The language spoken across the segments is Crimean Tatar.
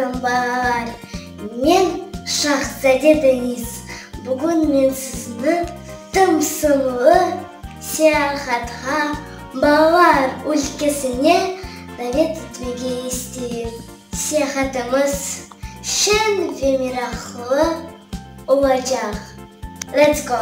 olsun, balalar! Men Şahzade Deniz. Bugün men sizni tımsımlı seyahatqa, balalar ülkesine davet etmege isteyim. Seyahatımız şeñ ve meraqlı olacaq. Let's go!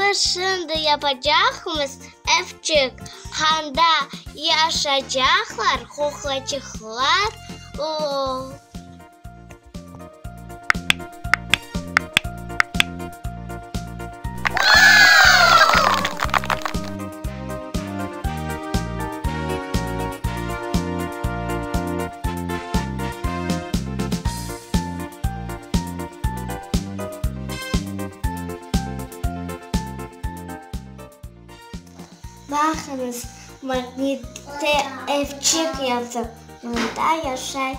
Biz şimdi yapacaqmız evçik, anda yaşaycaqlar qoqlaçıqlar, o. Baqıñız, magnitte evçik yaptıq. Mında yaşay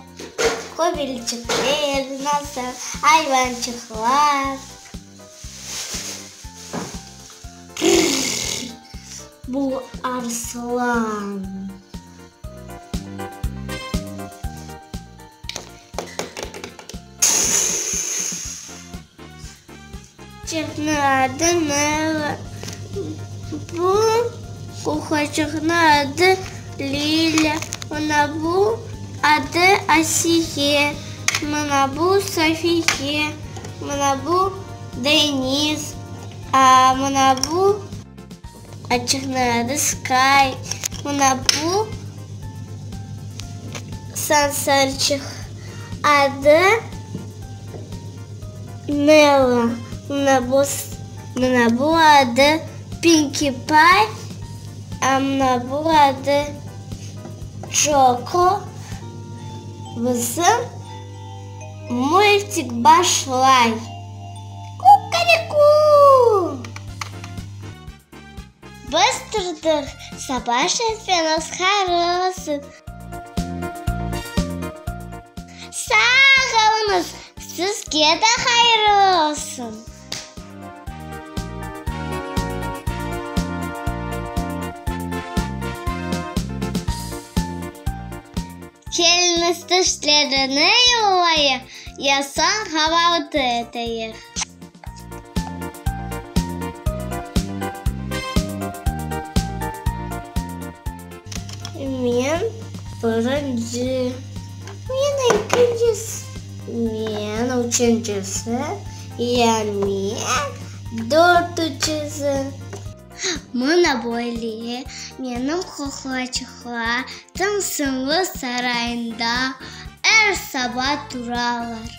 köbelçikler, nasıl ayvançıqlar. Bu arslan. Çıqnıñ adı Nela. Bu qoqlaçıqnıñ adı Lilâ. Mına bu adı Asiye. Mına bu Safiye. Mına bu Deniz. A mına bu açıqnıñ adı Skay. Mına bu sansarçıq adı Nella. Mına bu, mına bu adı Pinki Pay. A mına bu adı Coko. Bizim multik başlay. Kukariku! Biz turdıq, saba şerfeniz hayırlı olsun! Sağ oluñız, sizge de hayırlı olsun! Keliñiz tişlerini yuvayıq ya soñ qavaltı eteyik. Men birinci, men ekincisi, men üçüncisi, ya men dörtüncisi. Mına böyle menim qoqlaçıqlar tımsımlı sarayında er saba turalar.